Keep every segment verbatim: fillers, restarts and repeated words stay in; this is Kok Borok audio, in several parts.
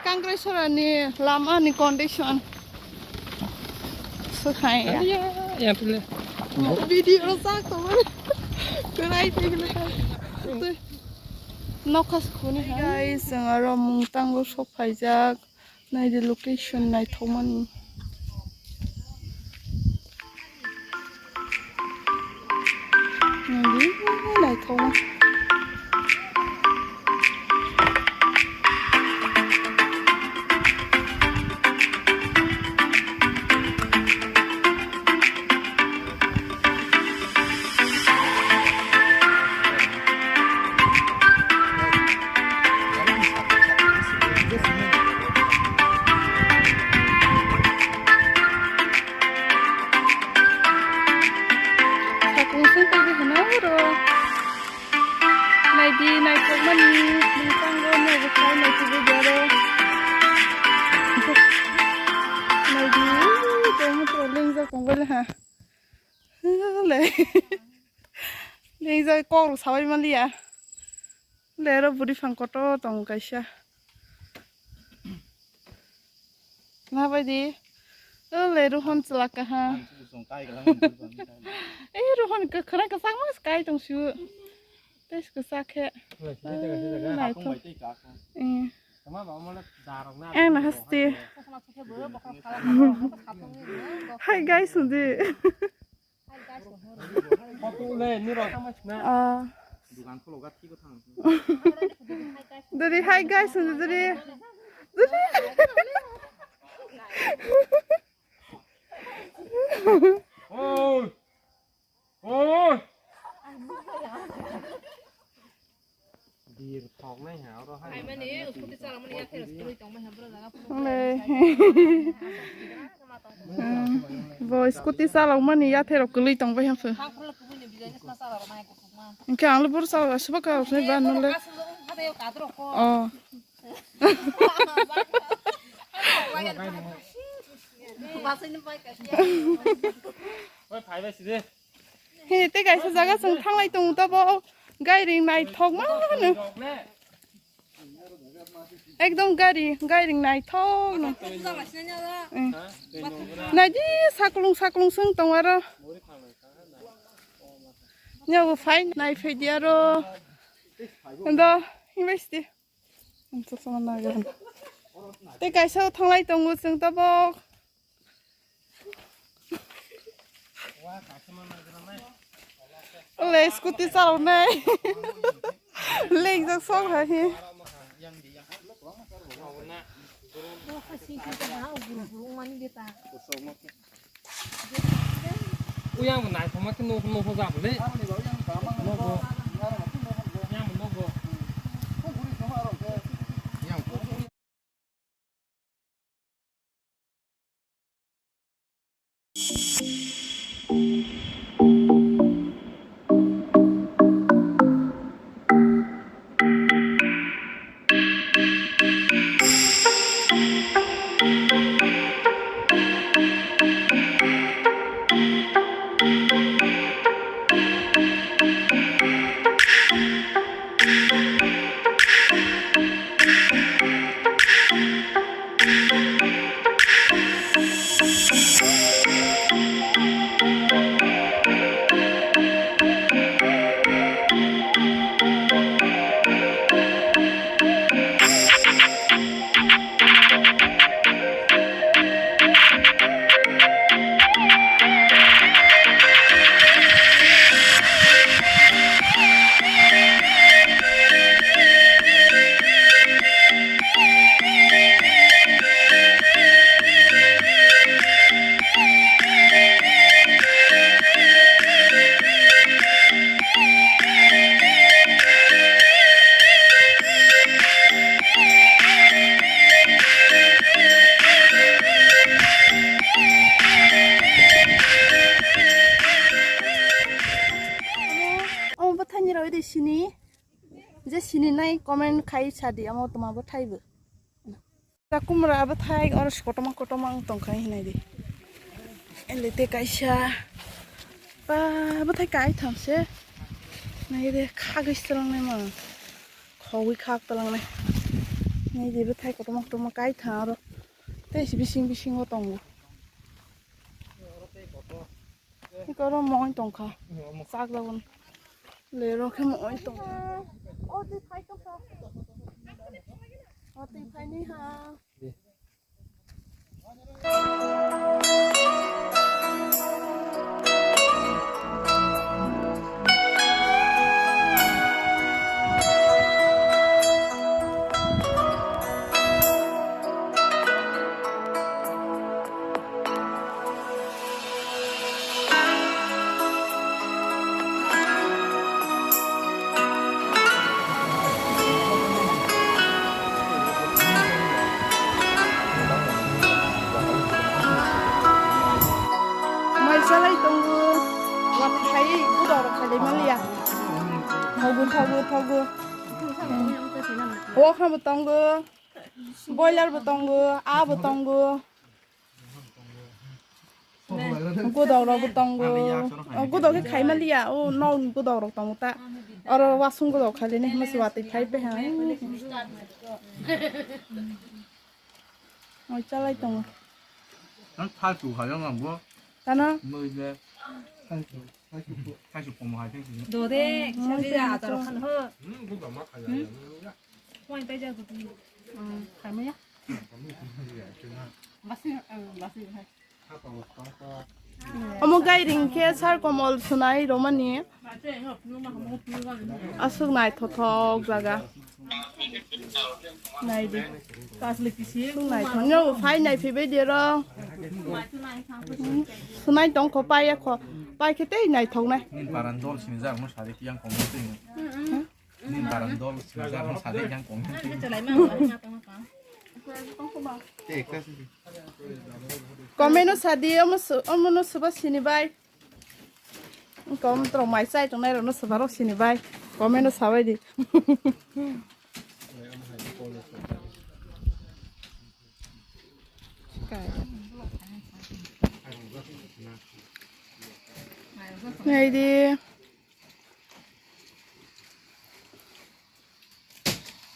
Kangrai sorani lama ni condition. Sukhai ya. Iya, iya, tule. Video sak to. Kurai tele. Nokha sukuni ha. Guys, ang aro mungtango sok phaijak. Naidi location naithokmani. Naidi naithokma. Sakung sung tei hwnwi oro. Naidi, naithokmani, nokhango nogo khai naitugwi boro. Naidi, tongma tro lengjak tongbaile ha. Le. Lengjak kok rok sabai manliya. Le oro bwrwi phang kotor tongo kaisa. Na bai di. O le Rohon chwla kaha. Ang chukung kai galang. Eh, Rohon kwkhwrang kwchangma se kai tong su. Tei se kwchak khe. Naithok. Eh. Ang na haste. Hi guys, hwnwi. Ah. Dori, hi guys, dori. Dori. Oi. Oi. Bir thoknai ha oro hai. Hai mani, scooty chalamani yathai rok kwlwi tongmani ha bro jaga phuru. Bo scooty chalokmani yathai rok kwlwi tongbai ha phu. Hwnkhe ang le boro chalok aswk kha rok nai ba nole. Oh. Oi phai bai sidi. He, tei kaisa jaga chwng thanglai tongo, tabok gairing naithokma hwno. Ekdom gari, gairing naithokno. Eh. Naidi saklung saklung chwng tongo aro. Nyago phai naiphai di aro. Ando, himbai sidi. Tei kaisa thanglai tongo chwng tabok. Le scooty chaloknai. Lengjak sok hai. Uyang naithokma khe nuk nuk jabo le. Nogo. Yang nogo. Omo bwthaini roi de sini. Je sini nai comment khai sadi, amo toma bo thaibo. Takumra abo thai oro kotorma kotorma wng tongkha hinai di. Ele te kaisa. Ba abo thai kai thamse. Nai de khagwi srang nai ma. Khogwi khak talang nai. Nini bwthai kotorma kotorma kai thang aro. Tei si bising bisingo tongo. Iko oro moi tongkha. Chak jagoni. Lero khe moi tongkha. O twi phai tongkha. O twi phai ni ha. Mai salai tongo, watwi khai, budok rok khailai manliya. Thogo, thogo, thogo. Wokha bo tongo, boiler bo tongo, aa bo tongo. Godok rok bo tongo. O godok khe khai manliya. O nok godok rok tongo ta. Oro wasung godok khai lini hwnba se watwi phai pe ha. Oi chalai tongo. Nang thai chu khai nang bo. Tano? Noi le. Thai chu komo hai thai chu. Dode, sabi ya atar khan ho. Hmm, godok ma khai ya. Wai pai ja godok. Hmm, khai ma ya. Basi, eh, basi hai. Omo gairing khe sar komol sunai romani. Aswk naithothok jaga. Naidi. Aswk naithok. Nw phai naiphaibai dero. Sunai tongkho, paiya kho. Pai khe tei naithoknai. Nini paran dol sinijak no sari kiyang komo twi. Nini paran dol sinijak no sari kiyang komo twi. Comment no sadi, omo su-, omo no suba sini bai. Kom tro mai chai tongnai rok no suba rok sini bai. Comment no sabai di. Nai di.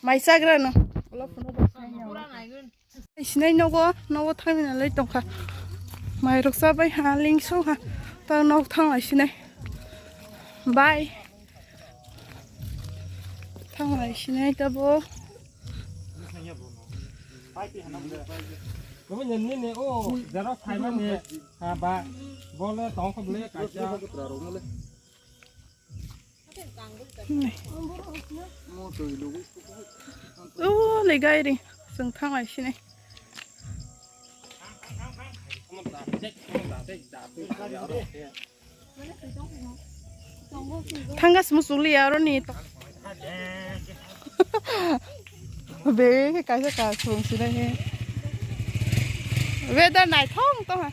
Mai chagra no. Ulo phunuk bo sinai nogo, nogo thangwi nalai tongkha. Mai rok chabai ha, lingso ha. Ta nok thanglai sinai. Bye. Thanglai sinai tabo. Nini o, jero saimani, ha, ba, bole tongkha bole kaisa. O le gairi, chwng thanglai sinai. Thanggas muchung liya aroni. Be kaisa ka chwng sinai he. Weather naithok tongha.